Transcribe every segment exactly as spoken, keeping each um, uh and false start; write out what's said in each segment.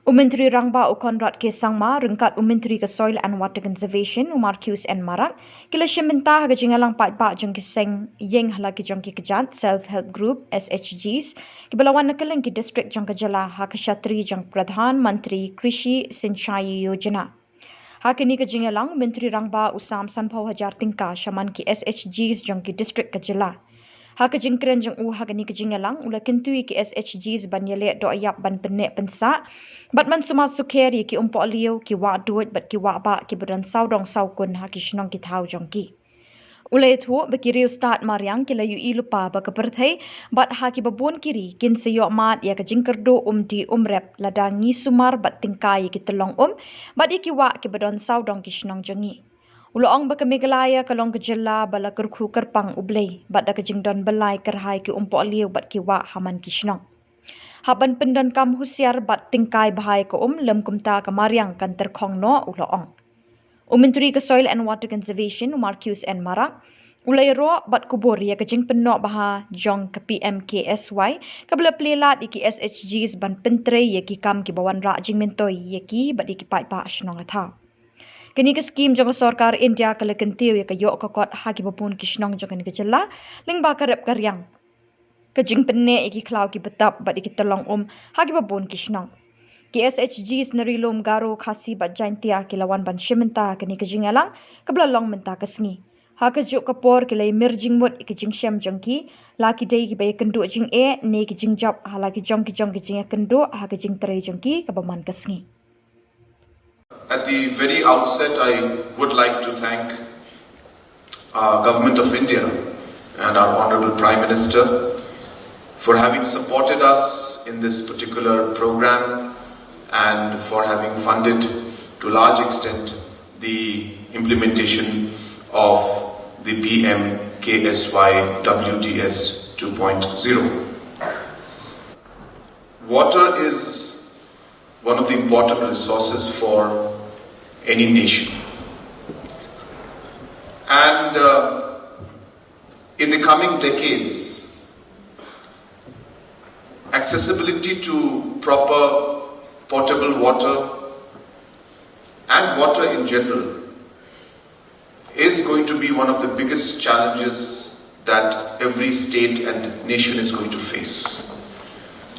U Myntri Rangbah u Conrad K Sangma ryngkat u Myntri ka Soil and Water Conservation u Marcuise N Marak ki la shim bynta ha ka jingïalang paidbah jong ki seng ïing ha la ki jong ki kjat Self Help Group, S H Gs, kiba la wan na kylleng ki district jong ka jylla ha ka shatri jong Pradhan Mantri Krishi Sinchai Yojana. Ha kane ka jingïalang, u Myntri Rangbah u sam sanphew hajar tyngka sha man ki S H Gs jong ki district ka jylla. Ha ka jingkren jong u ha kane ka jingïalang, u la kyntu ïa ki S H Gs ban ïaleh doh ïap ban pynneh pynsah bad ban sumar sukher ïa ki umpohliew, ki wah duid bad ki wah bah kiba don sawdong sawkun ha ki shnong ki thaw jong ki. U la ïathuh ba ki riewstad mariang ki la ïohi lypa ba ka pyrthei bad ha kiba bun ki ri kin sa ïoh mad ïa ka jingkyrduh umdih umrep lada ngi sumar bad tyngkai ïa ki tyllong um bad ïa ki wah kiba don sawdong ki shnong jong ngi. U la ong ba ka Meghalaya ka long ka jylla ba la kyrkhu kyrpang U Blei bad da ka jingdon byllai kyrhai ki umpohliew bad ki wah ha man ki shnong. Hap ban pyndonkam husiar bad tyngkai bha ïa ka um, lym kumta ka mariang kan tyrkhong noh, u la ong. U Myntri ka Soil and Water Conservation u Marcuise N Marak u la ïaroh bad kubur ïa ka jingpynnoh bha jong ka P M K S Y kaba la plie lad ïa ki S H Gs ban pyntrei ïa ki kam kiba wanrah jingmyntoi ïa ki bad ïa ki paidbah shnong ka thaw. Kane ka skim jong ka sorkar India ka la kyntiew ïa ka ïoh ka kot ha kiba bun ki shnong jong kane ka jylla lyngba ka rep ka riang, ka jingpynneh ïa ki khlaw ki btap bad ïa ki tyllong um ha kiba bun ki shnong. Ki S H Gs na Ri-lum, Garo, Khasi bad Jaintia ki la wan ban shim bynta ha kane ka jingïalang kaba la long mynta ka sngi. Ha kajuh ka por ki la ïamir jingmut ïa ka jingshem jong ki, la ki dei kiba ïakynduh jingeh ne ki jingjop ha la ki jong ki jong ki jingïakynduh ha ka jingtrei jong ki kaba man ka sngi. At the very outset, I would like to thank our Government of India and our Honorable Prime Minister for having supported us in this particular program and for having funded to large extent the implementation of the P M K S Y W T S two point zero. Water is one of the important resources for any nation. And uh, in the coming decades, accessibility to proper potable water and water in general is going to be one of the biggest challenges that every state and nation is going to face.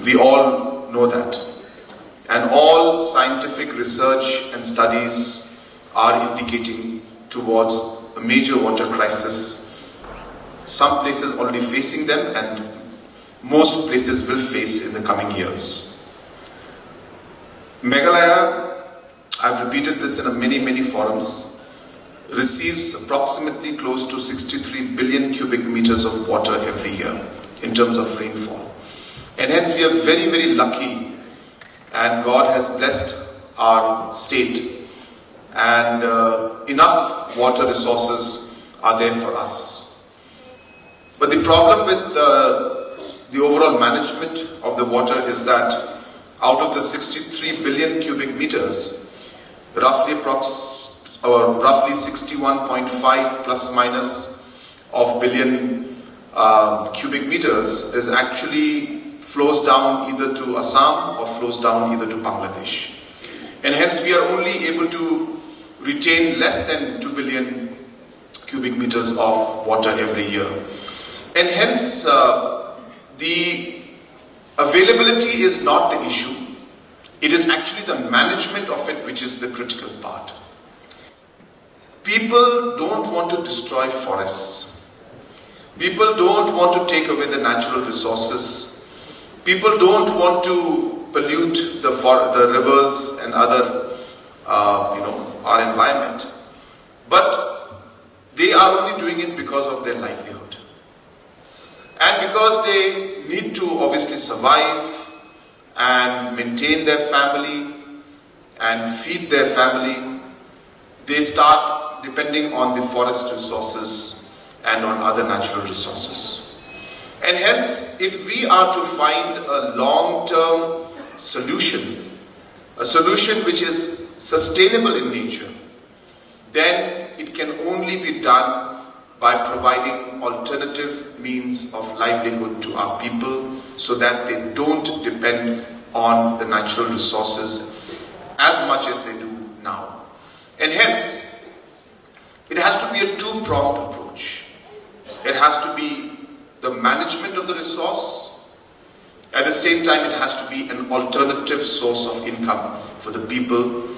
We all know that. And all scientific research and studies are indicating towards a major water crisis. Some places already facing them, and most places will face in the coming years. Meghalaya, I've repeated this in a many, many forums, receives approximately close to sixty-three billion cubic meters of water every year in terms of rainfall. And hence we are very, very lucky, and God has blessed our state, and uh, enough water resources are there for us. But the problem with uh, the overall management of the water is that out of the sixty-three billion cubic meters, roughly approx, or roughly sixty-one point five plus minus of billion uh, cubic meters is actually flows down either to Assam or flows down either to Bangladesh. And hence we are only able to retain less than two billion cubic meters of water every year. And hence, uh, the availability is not the issue. It is actually the management of it which is the critical part. People don't want to destroy forests. People don't want to take away the natural resources. People don't want to pollute the, for, the rivers and other, uh, you know, our environment. But they are only doing it because of their livelihood. And because they need to obviously survive and maintain their family and feed their family, they start depending on the forest resources and on other natural resources. And hence, if we are to find a long term solution, a solution which is sustainable in nature, then it can only be done by providing alternative means of livelihood to our people so that they don't depend on the natural resources as much as they do now. And hence, it has to be a two-pronged approach. It has to be the management of the resource. At the same time, it has to be an alternative source of income for the people.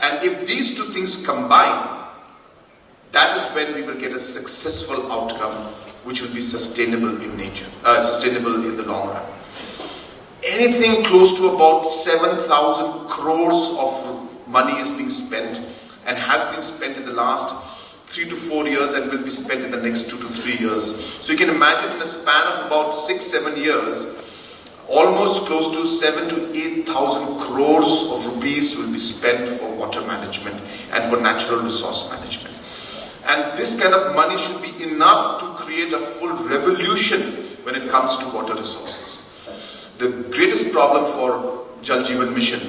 And if these two things combine, that is when we will get a successful outcome which will be sustainable in nature, uh, sustainable in the long run. Anything close to about seven thousand crores of money is being spent and has been spent in the last three to four years and will be spent in the next two to three years. So you can imagine, in a span of about six, seven years, almost close to seven to eight thousand crores of rupees will be spent for water management and for natural resource management. And this kind of money should be enough to create a full revolution when it comes to water resources. The greatest problem for Jal Jeevan Mission,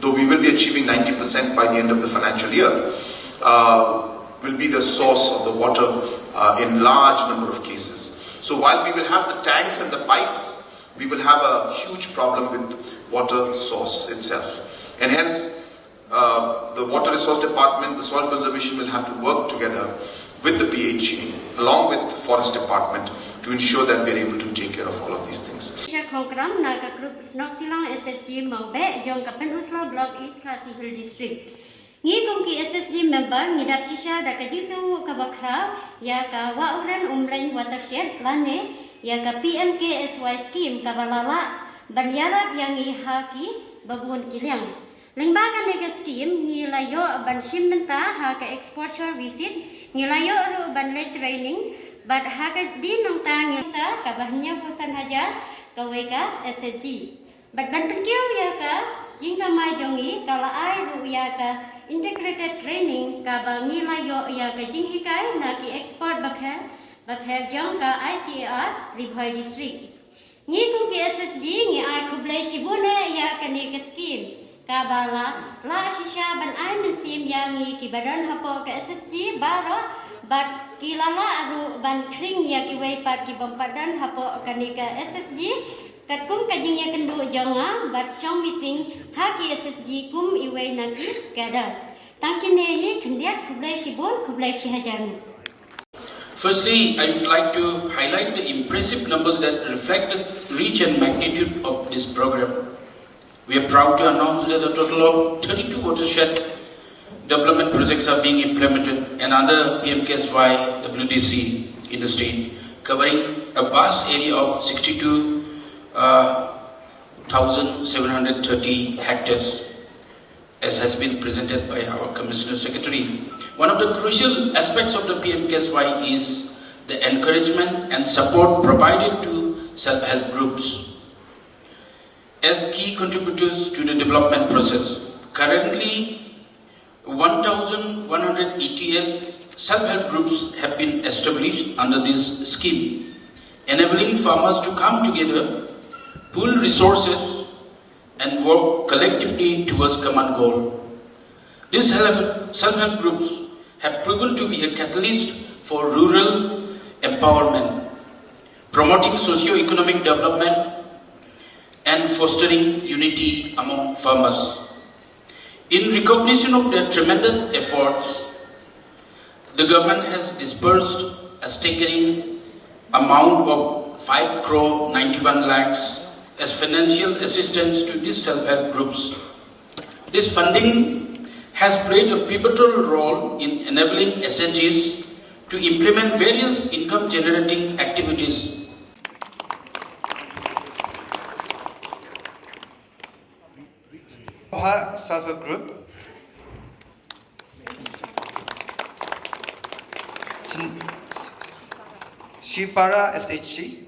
though we will be achieving ninety percent by the end of the financial year, uh, will be the source of the water uh, in large number of cases. So while we will have the tanks and the pipes, we will have a huge problem with water source itself. And hence, uh, the water resource department, the soil conservation will have to work together with the P H E, along with forest department, to ensure that we are able to take care of all of these things. Sha Khongkram na ka group Snok Tilong S S G Mawbeh jong ka Pynursla Block East Khasi Hills District. Ngi kum ki S S G member ngi dap shisha da ka jingsngewnguh kaba khraw ïa ka Wah Uren Umleng Watershed lane ïa ka P M K S Y scheme kaba la lah ban ïarap ïa ngi ha ki babun ki liang. Lyngba kane ka scheme ngi la ïoh ban shim bynta ha ka exposure visit, ngi la ïoh ruh ban leit training, bad ha ka dei nangta ngi sa kaba hynñiewphew san hajar kawei ka S S G. Bad ban pynkiew ïa ka jingkamai jong ngi ka la ai ruh ïa ka integrated training kaba ngi la ïoh ïa ka jinghikai na ki expert bapher bapher jong ka I C A R Ri Bhoi District. Ngi kum ki S S G ngi ai khublei shibun eh ïa kane ka scheme kaba la lah shisha ban ai mynsiem ïa ngi kiba don hapoh ka S S G baroh bad ki la lah ruh ban khring ïa kiwei pat ki bym pat don hapoh kane ka S S G. Katkum ka jingïakynduh jong nga bad shong meeting ha ki S S G kum iwei na ki cadre. Tang kine hi khyndiat, khublei shibun, khublei shihajar nguh. Firstly, I would like to highlight the impressive numbers that reflect the reach and magnitude of this program. We are proud to announce that a total of thirty-two watershed development projects are being implemented and under P M K S Y W D C in the state, covering a vast area of sixty-two thousand seven hundred thirty hectares, as has been presented by our Commissioner Secretary. One of the crucial aspects of the P M K S Y is the encouragement and support provided to self-help groups as key contributors to the development process. Currently, one thousand one hundred eighty-eight self-help groups have been established under this scheme, enabling farmers to come together, pool resources, and work collectively towards common goal. These self- self-help groups have proven to be a catalyst for rural empowerment, promoting socio-economic development and fostering unity among farmers. In recognition of their tremendous efforts, the government has disbursed a staggering amount of five crore ninety-one lakhs as financial assistance to these self-help groups. This funding has played a pivotal role in enabling S H Gs to implement various income-generating activities. Oha Self Help Group. Sin- Shipara S H G.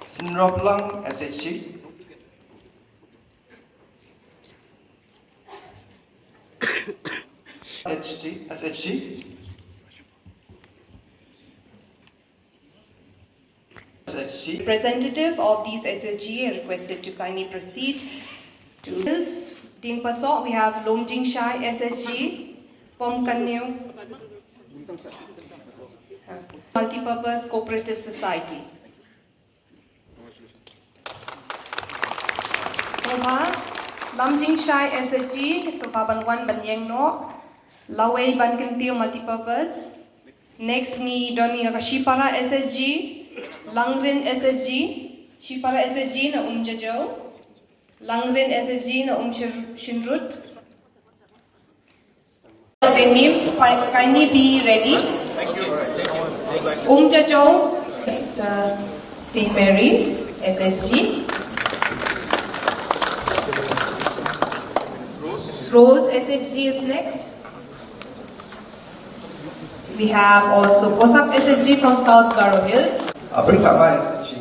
Sinroplang S H G. H G, S H G. S H G. Representative of these S H G are requested to kindly proceed to this. Diengpasok, we have Lumjingshai S H G, Pom Kanniu. Multipurpose Cooperative Society. Sngewbha, Lamjingshai S H G, sngewbha ban wan ban ïeng noh. Lawei ban kyntiew multipurpose. Next ngi don ïa ka Shipara S H G, Langrin S H G, Shipara S H G na Umjajaw, Langrin S H G na Umshir-, Shynrut. The names, fi-, kindly be ready. Umjajaw is, uh, Saint Mary's S H G. Rose S H G is next. We have also Posak S H G from South Garo Hills. Abrikama S H G.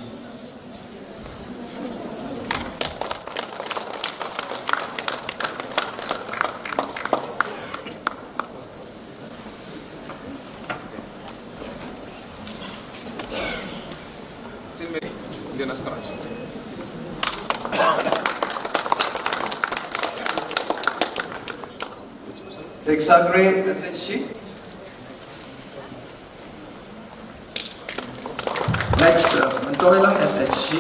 Exagre S H G. Next, uh, Mentoila S H G.